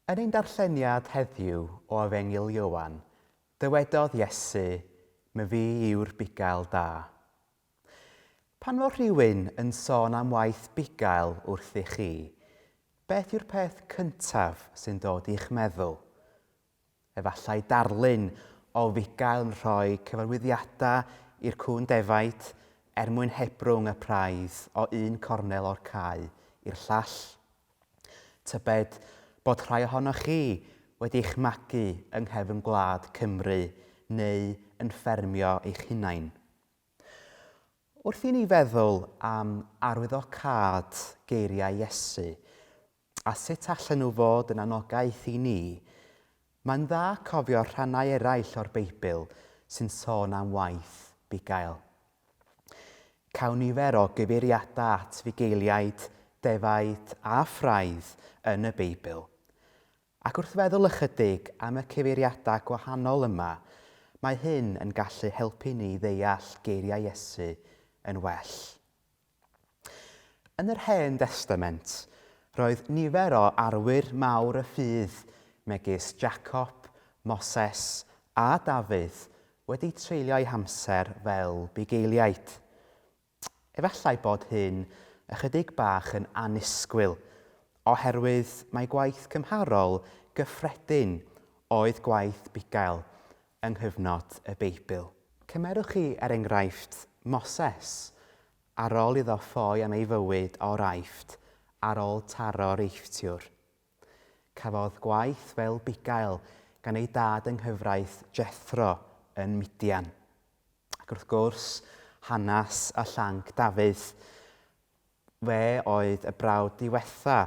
Yn ein darlleniad heddiw o Efengyl Ioan, dywedodd Iesu, Myfi yw'r bugail da. Pan fo rhywun yn sôn am waith bugail wrthych chi, beth yw'r peth cyntaf sy'n dod i'ch meddwl? Efallai darlun o fugail yn rhoi cyfarwyddiadau i'r cŵn defaid er mwyn hebrwng y praidd o un cornel o'r cae i'r llall. Tybed bod rhai ohonoch chi wedi eich magu yng nghefn gwlad Cymru neu yn ffermio eich hunain. Wrth i ni feddwl am arwyddocâd geiriau Iesu a sut allen nhw fod yn anogaeth i ni, mae'n dda cofio rhannau eraill o'r Beibl sy'n sôn am waith bugail. Cawn nifer o gyfeiriadau at fugeiliaid, defaid a phraidd yn y Beibl. Ac wrth feddwl ychydig am y cyfeiriadau gwahanol yma, mae hyn yn gallu helpu ni ddeall geiriau Iesu yn well. Yn yr Hen Destament, roedd nifer o arwyr mawr y ffydd, megis Jacob, Moses a Dafydd, wedi treulio eu hamser fel bugeiliaid. Efallai bod hyn ychydig bach yn annisgwyl, oherwydd mai gwaith cymharol gyffredin oedd gwaith bugail yng nghyfnod y Beibl. Cymerwch chi, er enghraifft, Moses, ar ôl iddo ffoi am ei fywyd o'r Aifft ar ôl taro'r Eifftiwr. Cafodd gwaith fel bugail gan ei dad yng nghyfraith Jethro yn Midian. Ac wrth gwrs, hanes a llanc Dafydd. Fe oedd y brawd diwetha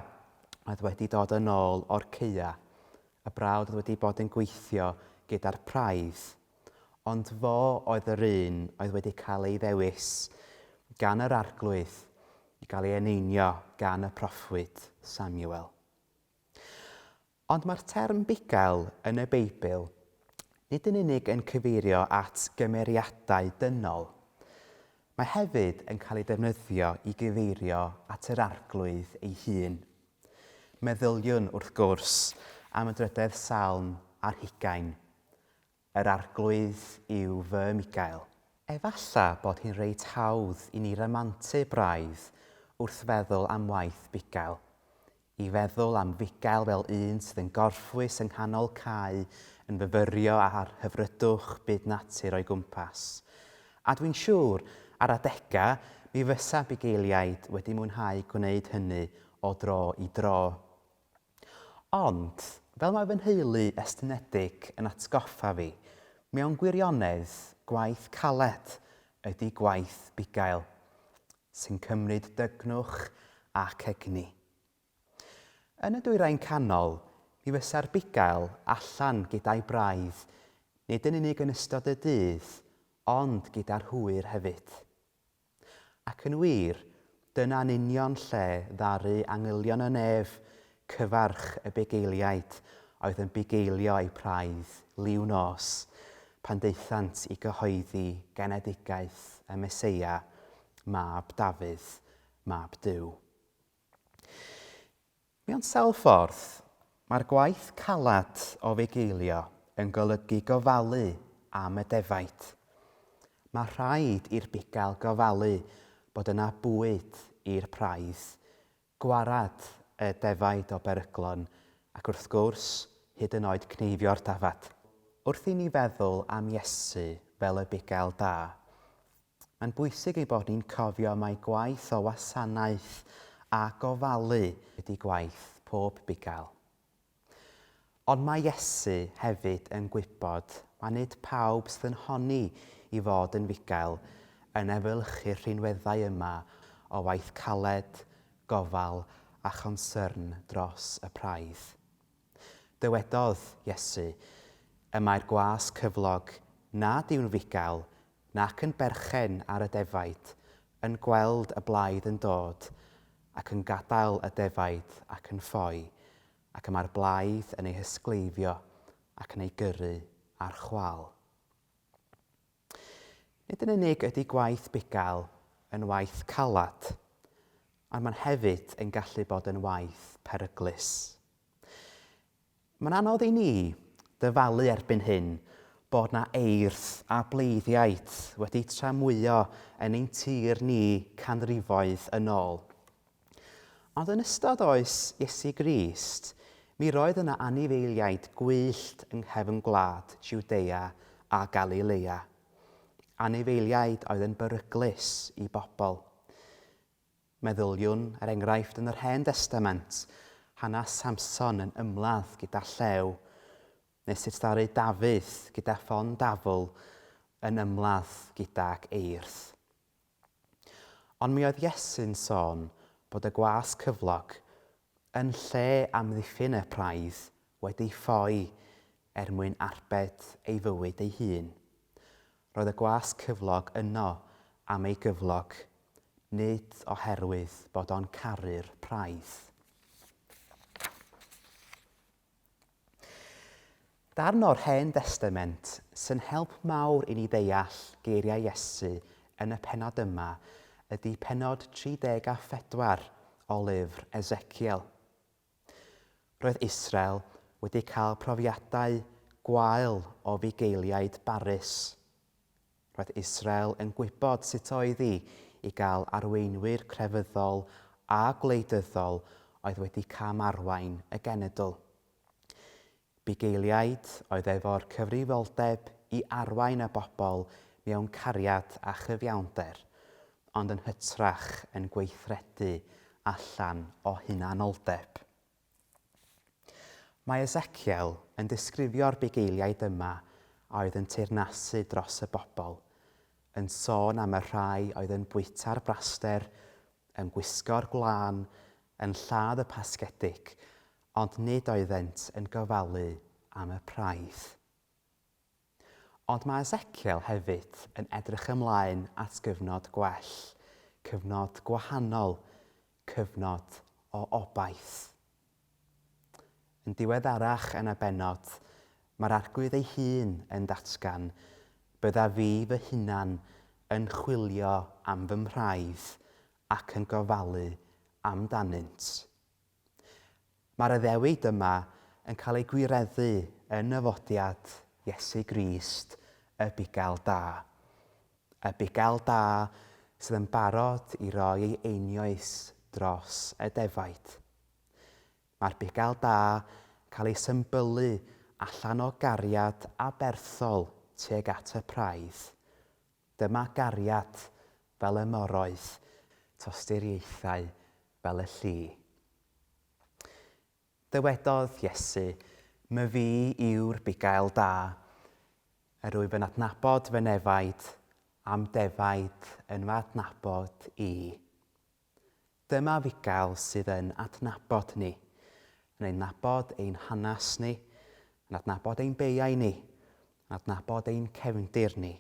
oedd wedi dod yn ôl o'r caeau, y brawd oedd wedi bod yn gweithio gyda'r praidd. Ond fo oedd yr un oedd wedi cael ei ddewis gan yr Arglwydd i gael ei eneinio gan y proffwyd Samuel. Ond mae'r term bugail yn y Beibl nid yn unig yn cyfeirio at gymeriadau dynol, mae hefyd yn cael ei defnyddio i gyfeirio at yr Arglwydd ei hun. Meddyliwn, wrth gwrs, am y drydedd salm ar hugain, Yr Arglwydd yw fy mugail. Efalla bod hi'n reit hawdd i ni ramantu braidd wrth feddwl am waith bugail. I feddwl am fugail fel un sydd yn gorffwys yng nghanol cae yn fyfyrio ar hyfrydwch byd natur o'i gwmpas. A dwi'n siŵr, ar adega, mi fysa bugeiliaid wedi mwynhau gwneud hynny o dro i dro. Ond, fel mae fy nheulu estynedig yn atgoffa fi, mewn gwirionedd, gwaith caled ydy gwaith bugail, sy'n cymryd dygnwch ac egni. Yn y Dwyrain Canol, mi fysa'r bugail allan gyda'i braidd, nid yn unig yn ystod y dydd, ond gyda'r hwyr hefyd. Ac yn wir, dyna'n union lle ddaru angylion y nef cyfarch y bugeiliaid oedd yn bugeilio eu praidd liw nos pan daethant i gyhoeddi genedigaeth y Meseia, mab Dafydd, mab Duw. Mewn sawl ffordd, mae'r gwaith caled o fugeilio yn golygu gofalu am y defaid. Mae rhaid i'r bugail gofalu bod yna bwyd i'r praidd, gwarad y defaid o beryglon ac wrth gwrs, hyd yn oed cneifio'r dafad. Wrth i ni feddwl am Iesu fel y bugail da, Mae'n bwysig ein bod ni'n cofio mai gwaith o wasanaeth a gofalu ydy gwaith pob bugail. Ond mae Iesu hefyd yn gwybod mai nid pawb sydd yn honni i fod yn fugail yn efelychu'r rhinweddau yma o waith caled, gofal a chonsyrn dros y praidd. Dywedodd Iesu, Y mae'r gwas cyflog, nad yw'n fugail, nac yn berchen ar y defaid, yn gweld y blaidd yn dod, ac yn gadael y defaid ac yn ffoi, ac y mae'r blaidd yn ei hysgleifio ac yn ei gyrru ar chwâl. Nid yn unig ydy gwaith bugail yn waith caled, ond mae'n hefyd yn gallu bod yn waith peryglus. Mae'n anodd i ni dyfalu erbyn hyn bod 'na eirth a bleiddiaid wedi tramwyo yn ein tir ni canrifoedd yn ôl. Ond yn ystod oes Iesu Grist, mi roedd yna anifeiliaid gwyllt yng nghefn gwlad Jwdea a Galilea. Anifeiliaid oedd yn beryglus i bobl. Meddyliwn, er enghraifft, yn yr Hen Destament, hanes Samson yn ymladd gyda llew, neu sut ddaru Dafydd gyda ffon dafl yn ymladd gydag eirth. Ond mi oedd Iesu'n sôn bod y gwas cyflog, yn lle amddiffyn y praidd, wedi ffoi er mwyn arbed ei fywyd ei hun. Roedd y gwas cyflog yno am ei gyflog, nid oherwydd bod o'n caru'r praidd. Darn o'r Hen Destament sy'n help mawr i ni ddeall geiriau Iesu yn y pennod yma ydy pennod 34 o lyfr Ezeciel. Roedd Israel wedi cael profiadau gwael o fugeiliaid barus. Roedd Israel yn gwybod sut oedd hi i gael arweinwyr crefyddol a gwleidyddol oedd wedi cam-arwain y genedl. Bugeiliaid oedd efo'r cyfrifoldeb i arwain y bobl mewn cariad a chyfiawnder, ond yn hytrach yn gweithredu allan o hunanoldeb. Mae Ezeciel yn disgrifio'r bugeiliaid yma a oedd yn teyrnasu dros y bobl, yn sôn am y rhai oedd yn bwyta'r braster, yn gwisgo'r gwlân, yn lladd y pasgedig, ond nid oeddent yn gofalu am y praidd. Ond mae Ezeciel hefyd yn edrych ymlaen at gyfnod gwell, cyfnod gwahanol, cyfnod o obaith. Yn diweddarach yn y bennod, mae'r Arglwydd ei hun yn datgan, Byddaf fi fy hunan yn chwilio am fy mhraidd ac yn gofalu amdanynt. Mae'r addewid yma yn cael ei gwireddu yn nyfodiad Iesu Grist, y Bugail Da. Y Bugail Da sydd yn barod i roi ei einioes dros y defaid. Mae'r Bugail Da cael ei symbylu allan o gariad aberthol tuag at y praidd. Dyma gariad fel y moroedd, tosturiaethau fel y lli. Dywedodd Iesu, Myfi yw'r bugail da. Yr wyf yn adnabod fy nefaid, a'm defaid yn fy adnabod i. Dyma fugail sydd yn adnabod ni, yn ein nabod ein hanes ni, yn adnabod ein beiau ni, yn adnabod ein cefndir ni,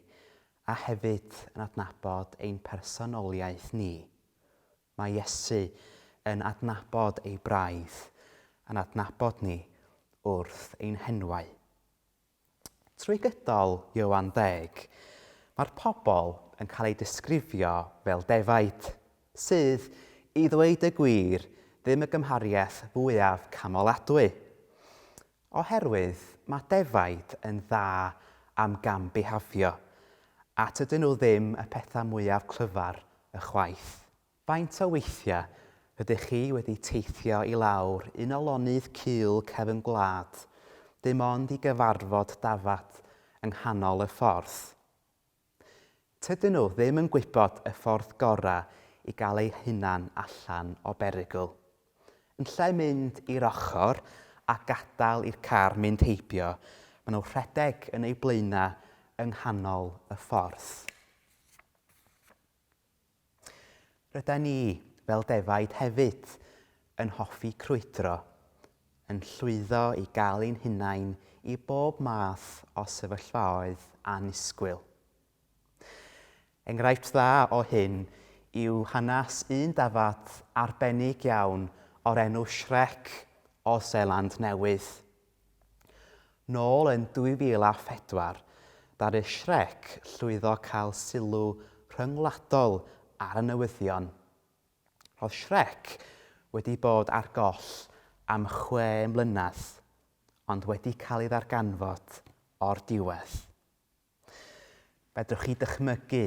a hefyd yn adnabod ein personoliaeth ni. Mae Iesu yn adnabod ei braidd, yn adnabod ni wrth ein henwau. Trwy gydol Ioan Deg, mae'r pobl yn cael eu disgrifio fel defaid, sydd, i ddweud y gwir, ddim y gymhariaeth fwyaf camoladwy. Oherwydd mae defaid yn dda am gam-bihafio, a tydyn nhw ddim y pethau mwyaf clyfar ychwaith. Faint o weithiau rydych chi wedi teithio i lawr un o lonydd cul cefn gwlad, dim ond i gyfarfod dafad yng nghanol y ffordd? Tydyn nhw ddim yn gwybod y ffordd gorau i gael eu hunan allan o berygl. Yn lle mynd i'r ochr a gadael i'r car mynd heibio, maen nhw'n rhedeg yn eu blaenau yng nghanol y ffordd. Rydan ni, fel defaid hefyd, yn hoffi crwydro, yn llwyddo i gael ein hunain i bob math o sefyllfaoedd annisgwyl. Enghraifft dda o hyn yw hanes un dafad arbennig iawn o'r enw Shrek o Seland Newydd. Nôl yn 2004, ddaru Shrek llwyddo cael sylw rhyngwladol ar y newyddion. Roedd Shrek wedi bod ar goll am chwe mlynedd. ond wedi cael ei ddarganfod o'r diwedd. Fedrwch chi dychmygu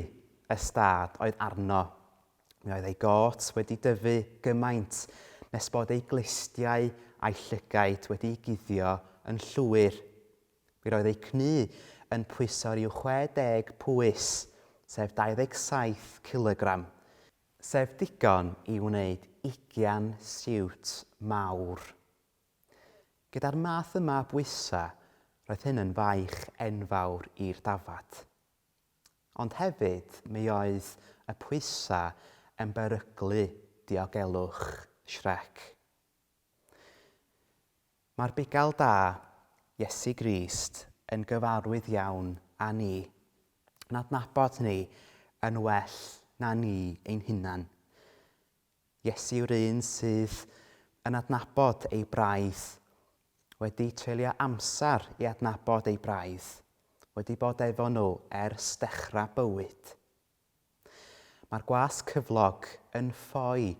y stad oedd arno. Mi oedd ei gôt wedi dyfu gymaint nes bod ei glustiau a'i llygaid wedi'i guddio yn llwyr. Mi roedd ei cnu yn pwyso rhyw 60 pwys, sef 27 cilogram, sef digon i wneud ugian siwt mawr. Gyda'r math yma o bwysau, roedd hyn yn faich enfawr i'r dafad. Ond hefyd, mi oedd y pwysau yn beryglu diogelwch Shrek. Mae'r bugail da, Iesu Grist, yn gyfarwydd iawn â ni, yn adnabod ni yn well na ni ein hunain. Iesu yw'r un sydd yn adnabod ei braidd, wedi treulio amser i adnabod ei braidd, wedi bod efo nhw ers dechrau bywyd. Mae'r gwas cyflog yn ffoi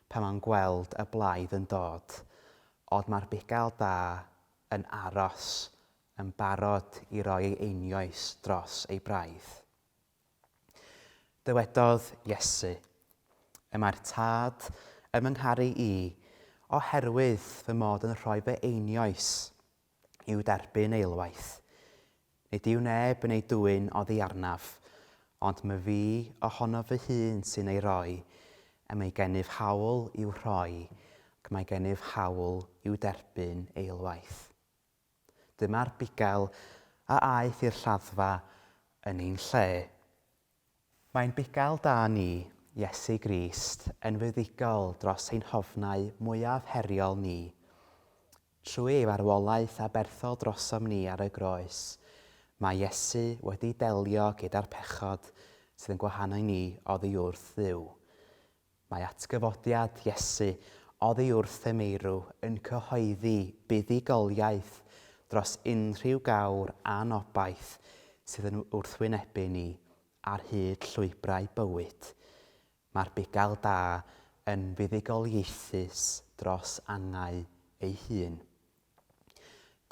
pan mae'n gweld y blaidd yn dod, ond mae'r bugail da yn aros yn barod i roi ei einioes dros ei braidd. Dywedodd Iesu, Y mae'r Tad yn fy ngharu i, oherwydd fy mod yn rhoi fy einioes i'w derbyn eilwaith. Nid yw neb yn ei dwyn oddi arnaf, ond myfi ohonof fy hun sy'n ei roi, y mae gennyf hawl i'w rhoi, ac mae gennyf hawl i'w derbyn eilwaith. Dyma'r bugail a aeth i'r lladdfa yn ein lle. Mae'n bugail da ni, Iesu Grist, yn fuddugol dros ein hofnau mwyaf heriol ni. Trwy ei farwolaeth aberthol drosom ni ar y groes, mae Iesu wedi delio gyda'r pechod sydd yn gwahanu ni oddi wrth Dduw. Mae atgyfodiad Iesu oddi wrth y meirw yn cyhoeddi buddugoliaeth dros unrhyw gawr anobaith sydd yn wrthwynebu ni ar hyd llwybrau bywyd. Mae'r bugail da yn fuddugoliaethus dros angau ei hun.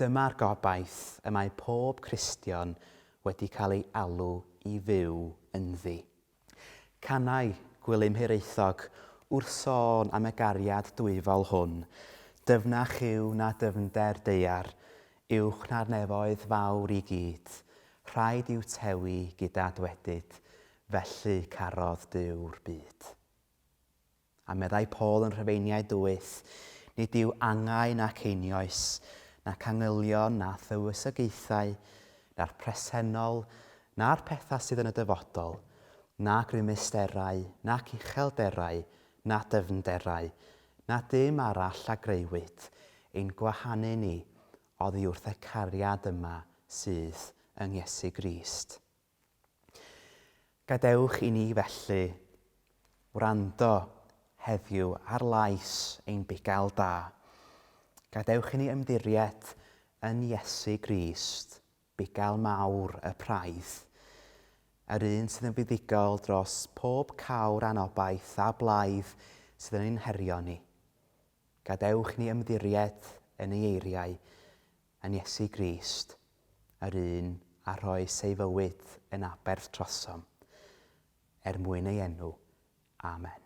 Dyma'r gobaith y mae pob Cristion wedi cael ei alw i fyw ynddi. Canai Gwilym Hiraethog wrth sôn am y gariad dwyfol hwn, Dyfnach yw na dyfnder daear, uwch na'r nefoedd fawr i gyd, rhaid yw tewi gyda dwedyd, felly carodd Duw'r byd. A meddai Paul yn Rhufeiniaid Wyth, Nid yw angau nac einioes, nac angylion na thywysogaethau, na'r presennol, na'r pethau sydd yn y dyfodol, na grymusterau, nac uchelderau, na dyfnderau, na dim arall a grëwyd, ein gwahanu ni oddi wrth y cariad yma sydd yng Iesu Grist. Gadewch i ni felly wrando heddiw ar lais ein bugail da. Gadewch i ni ymddiried yn Iesu Grist, bugail mawr y praidd, yr un sydd yn fuddugol dros pob cawr anobaith a blaidd sydd yn ein herio ni. Gadewch i ni ymddiried yn ei eiriau yn Iesu Grist, yr un a rhoes ei fywyd yn aberth trosom, er mwyn ei enw. Amen.